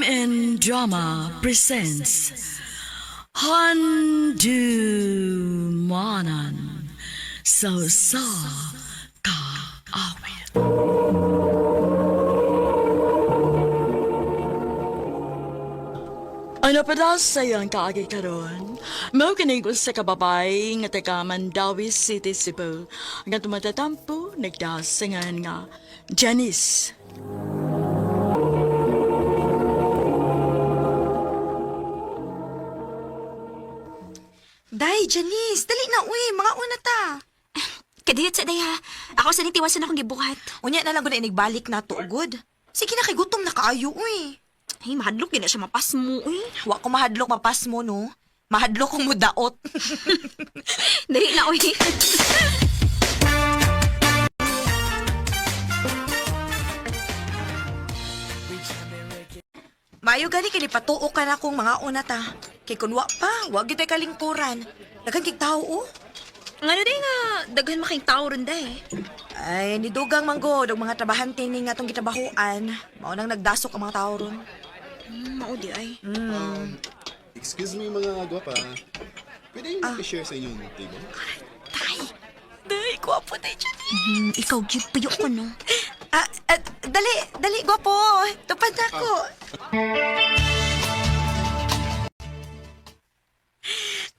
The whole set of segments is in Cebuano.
MN Drama presents Handumanan sa sa kaawit. Ano pa daw sa iyang kaagi karon? Mao kini sa kababay nga taga Mandawi City, Cebu. Nga tumatatampo nagdasingan nga Janice. Day, Janice, dali na uy, mga una ta. Kadiyot sa day ha. Ako sa nitiwasan akong gibuhat. Unya na lang gud inigbalik na to gud. Sige na kay gutom na kaayo uy. Ay, mahadlok gid na siya mapasmo uy. Wa ko mahadlok mapas mo no. Mahadlok kong mudaot. Dali na uy. Maayo gani kay patuo ka na kung mga una ta. Kay kun wa pa, wa gyud tay kalingkuran. Daghan kig tao oh. Ngano day nga daghan making tao ron day. Ay, nidugang manggod og mga trabahante ni nga atong gitrabahoan. Mao nang nagdasok ang mga tao ron. Mao di ay. Excuse me mga gwapa. Pwede yung share sa inyong table? Day, gwapo day, Janice. Ikaw gyud tuyo ko no. Ah, ah, dali, dali, gwapo. Tupad na ako.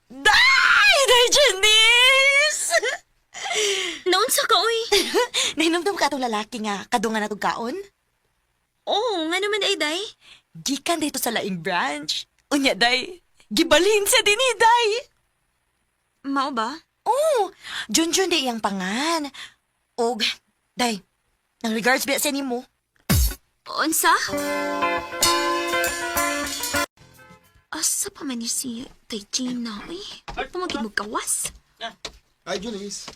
Day! Day, Janice! Naunsa ka uy? Nahinumdum ka atong lalaki nga, kadungan na kaon? Oh, ngano man ay day? Gikan dito sa laing branch. Unya, day. Gibalhin sa dinhi, day. Mao ba? Oh, Junjun day iyang pangan. Og, day, nang regards ba sa nimo? Unsa? Asa pa man ni si Tay Gina uy? Pamagid mo gawas. Hi, Janice.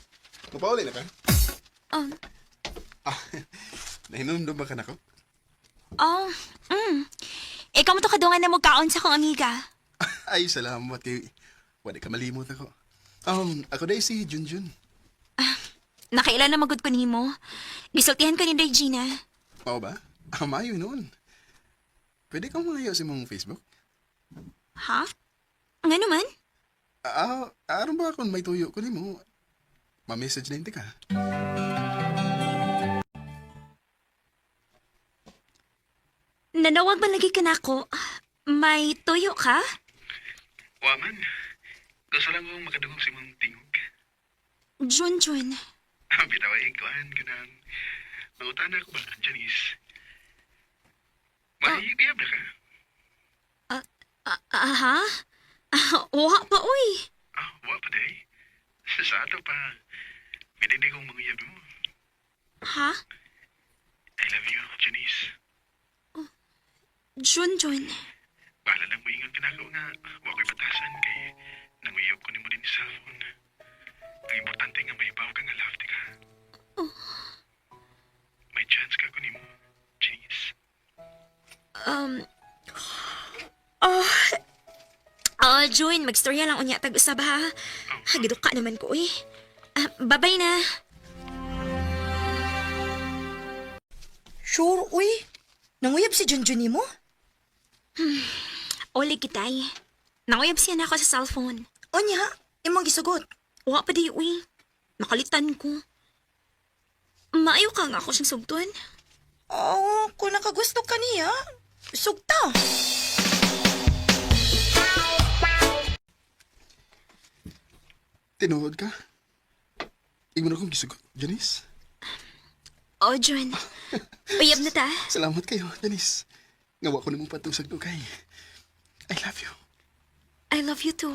Mapauli na ka? Ah, nahinumdum ba ka na ko? Oh, Ikaw mo to kadungan na mo kaon sa akong amiga. Ay, salamat kay... Wala ka malimot ako. Ako dahil si Junjun. Nakailan na magud ko nimo. Gisultihan ko ni Regina. Mao ba? Ah, maayo noon. Pwede kang mangayo sa imong Facebook? Ha? Nga naman? Ah, aron ba kung may tuyo ko nimo? Ma-message na hindi ka. Nanawag man lagi ka na ako. May tuyo ka? Waman. Gusto lang kong makadungog sa imong tingog. Jun Jun. Bitaw ay kuan kanang mangutana ko ba, Janice? May uyab na ka? Ah, aha? Ah, wa pa uy. Ah, wa pa day. Sa ato pa. Pwede di kong manguyab mo. Ha? I love you, Janice. Jun Jun. Bahala lang moingon ka na ako nga wa ko'y batasan kay nanguyab ko nimo din sa cellphone. Ang importante nga may ibaw ka nga love di ka. May chance ka ko nimo, Janice. Oh. Oh, Jun, magstorya lang unya tag usab ha. Hagidok ka naman ko uy. Ah, babay na. Sure, uy. Nanguyab si Junjun nimo? Oli kitay. Nanguyab siya na ako sa cellphone. Unya, imong gisugot. Wa pa di uy. Nakalitan ko. Maayo ka nga ako siyang sugton. Oh, kung nakagusto ka niya, sugta. Tinuod ka? Ingon akong gisugot, Janice. Oh, Jun. Uyab na ta. Salamat kayo, Janice. Nga wa ko nimo patusag dugay. I love you. I love you too.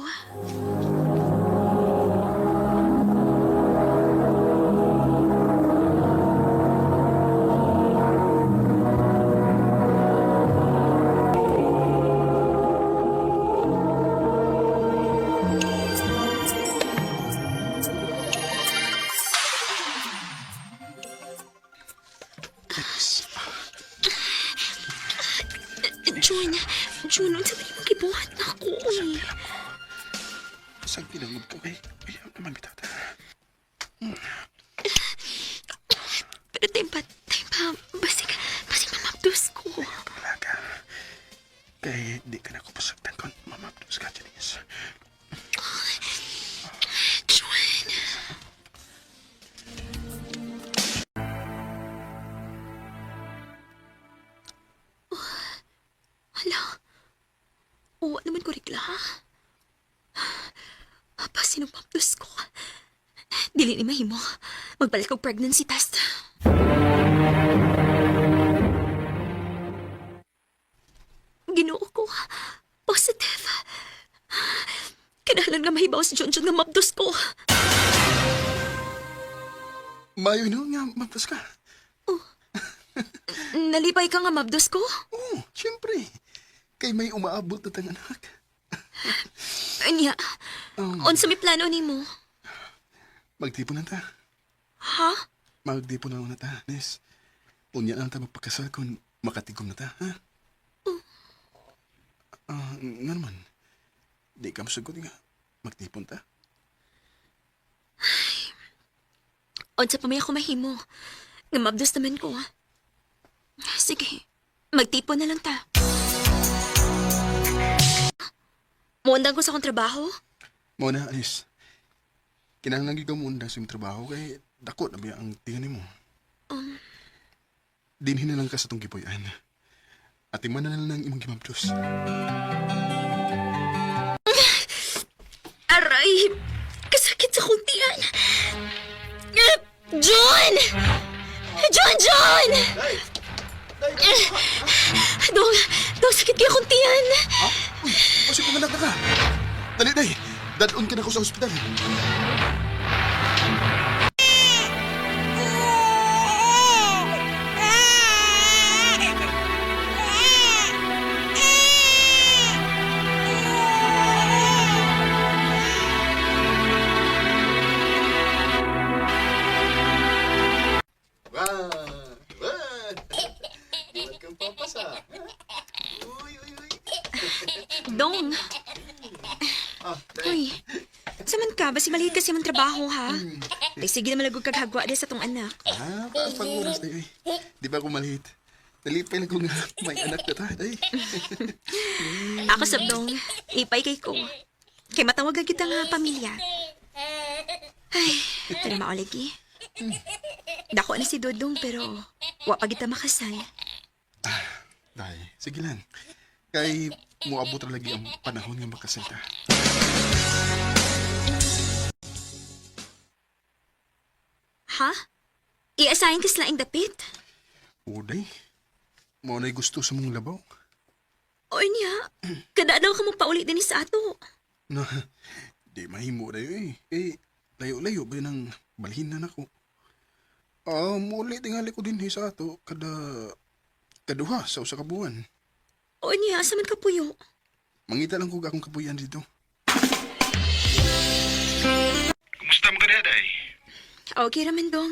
Janice. Jun, Jun, unsa ba imong gibuhat na ako? Uy? Saan tinangod ko kay? Uyab naman bitaw ta. Pero time pa, basig, basig mamabdos ko. Wala ka. Kay di ka na ko pasagdan kon mamapdos ka, Janice. John. Oh, hala. Uwa naman ko regla. Apa, sinumapdos ko. Dili ni mahimo. Magbalik og pregnancy test. Ginoo ko. Positive. Kinahanglan nga mahibaw si John John nga mapdos ko. Mayo no nga mapdos ka. Nalipay ka nga mabdos ko? Oo, siyempre. Kay may umaabot na tang anak. Anya, unsa may plano nimo? Magtipon na ta. Ha? Magtipon na na ta, Nis. Unya na lang ta magpakasal kung makatigom na ta, ha? Ah, nga naman. Di ka masagot nga. Magtipon ta. Unsa pa may ako mahimo? Nga mabdos naman ko. Sige, magtipon na lang ta. Muundang ko sa akong trabaho? Mao na, Anis. Kinahanglan gyud ka mo sa imong trabaho kay dako na ba ang tingan nimo. Dinhin na lang ka sa tong gipuy-an. Atiman na lang ng imong gimabdos. Aray! Kasakit sa akong tiyan! Ah, John! John! John! Dong, dong, sakit kaya akong tiyan. Uy, kasi kung anak na ka. Dali, day. Dadon ka na ko sa ospital. Wow! Wow! Iwan kang papasa. Uy, uy, uy. Dong! Ah, Uy, saman ka? Basi maliit kasi mong trabaho, ha? Ay, sige na malagog kag hagwa di sa tong anak. Ah, pang oras na eh. Di ba ako maliit? Nalipay lang ko nga may anak na ta. Ay. Ako sa dong, ipay kay ko. Kay matawag kita nga pamilya. Ay, pero maoligi. Dako na si Dodong pero wa pa kita makasal. Day, sige lang. Kay muabot ra lagi ang panahon nga makasal ta. Ha? I-assign ka sa laing dapit? Uday, mao na'y gusto sa mong labaw. O niya, kada daw ka mo pauli din sa ato. Na, di mahimo na yun eh. Eh, layo-layo ba yun ang balhin na nako. Ah, muli tingali ko din eh sa ato kada kaduha sa usa ka buwan. O niya, asa man ka puyo? Mangita lang ko akong kapuyan dito. Kumusta mo ka na, day? Okay raman dong.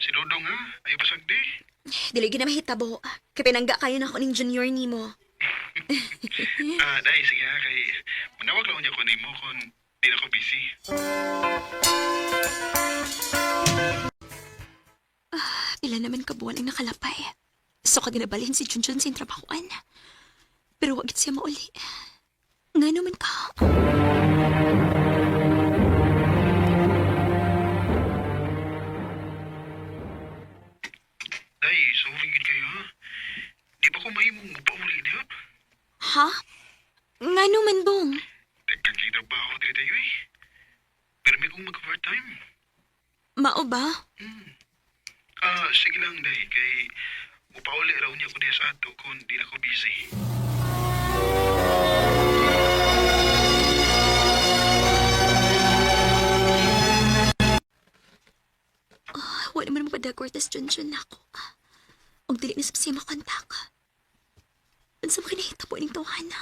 Si Dodong ha? Ay basag di. Dili gina mahitabo. Kay pinangga kayo na ako ning junior nimo. Ah, day, sige ha, kay manawag lang niya ko nimo kung di na ko busy. Pila naman ka buwan ang nakalapay. So ka ginabalhin si Junjun sa trabahoan. Pero wag siya mauli. Nga naman ka. Day, sorry gid kayo ha. Di ba ko mahimong mupauli diha? Ha? Nga naman dong. Daghan kay trabaho diri tayo eh. Pero may kong mag-overtime. Mao ba? Ah, sige lang, day, kay mupauli raw niya ko diha sa ato kung di na ko busy. Wala man mo padagortas Junjun nako. Og dili na sab siya makontak. Unsa man kinahitabo ning tawhana?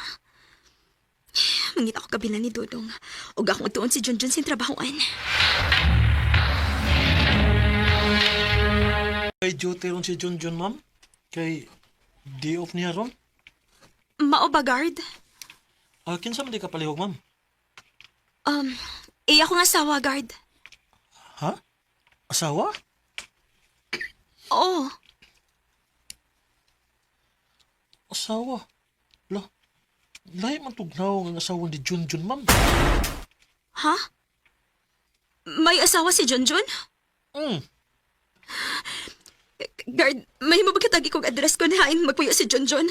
Mangita ko kabila ni Dodong. Og akong atuon si Junjun sa trabahoan. Kay duty ron si Junjun, ma'am. Kay day off niya ron. Mao ba, guard? Ah, kinsa man di ka palihog, ma'am? Iya ko nga asawa, guard. Ha? Asawa? Oo. Asawa? Lo. Lahi man tugnaw ang asawa ni Junjun, ma'am. Ha? May asawa si Junjun? Mm. Guard, may mabagkatagi kong address ko na hain magpuyo si Junjun.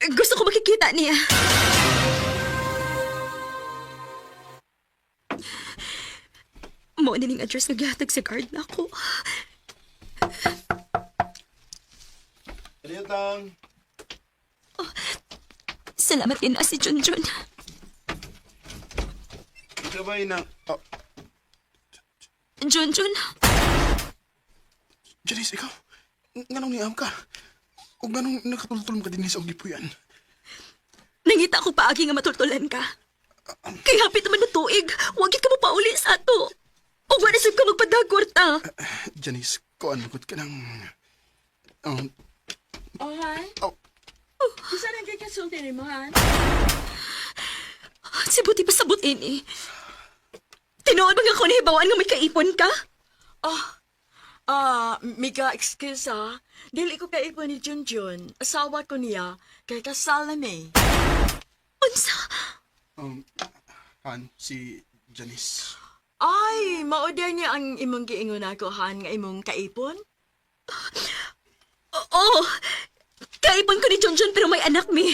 Gusto ko makikita niya. Mo na address nga gihatag sa guard na ako. Tang. Salamat din na si Junjun. Sabay na. Oh, Junjun, Janice, ikaw. Nganong niam ka? O nganong nakatultol mo ka din sa gipuyan? nangita ko paagi nga matultulan ka. Kay hapit naman na tuig, wag ka mo pauli sa ato. O wala sab ka magpadagwarta. Janice, kuan magod ka ng... Oh, Han? Oh. Gusto nang kikasulti ni mo, Han? Si buti pa sabot ini. Tinuod ba nga ko nahibawaan nga may kaipon ka? Oh, ah, Mika, excuse ah. Dili ko kaipon ni Junjun. Asawa ko niya, kay kasal na mi. Unsa? um, Han, si Janice. Ay, maodya niya ang imong giingon ako, Han, nga imong kaipon? Oo. Kaipon ko ni Junjun pero may anak mi.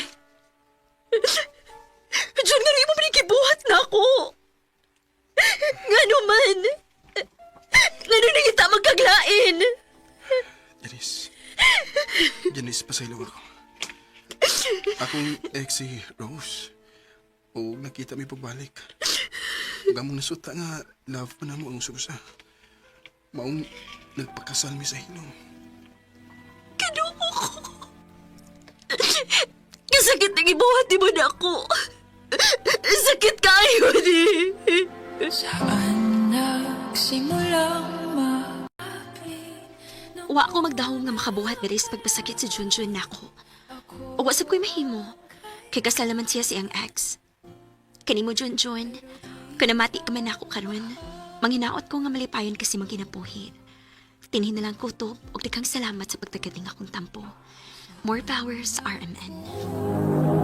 Jun, nga imo pinikibuhat na ako. Nga naman. Nga nung nangita magkaglain. Janice. Janice, pasaylo ako. Akong ex si Rose. O nakita mi pagbalik. Ug among nasuta nga love pa namo ang usa. Maong nagpakasal mi sa hilom. Kinuko ko. Kasakit ng ibuhat ni mo na ako. Sakit kayo ni. Saan nagsimulang Wa ko magdahom nga makabuhat diri sa pagpasakit si Junjun nako. O wa sab ko'y mahimo. Kay kasal naman siya siyang ex. Kanimo Junjun, kunamati ka man ako karon. Manghinaot ko nga malipayon kasi magkinabuhi. Tinhin na lang kutob og daghang salamat sa pagtagad ning akong tampo. More powers, RMN.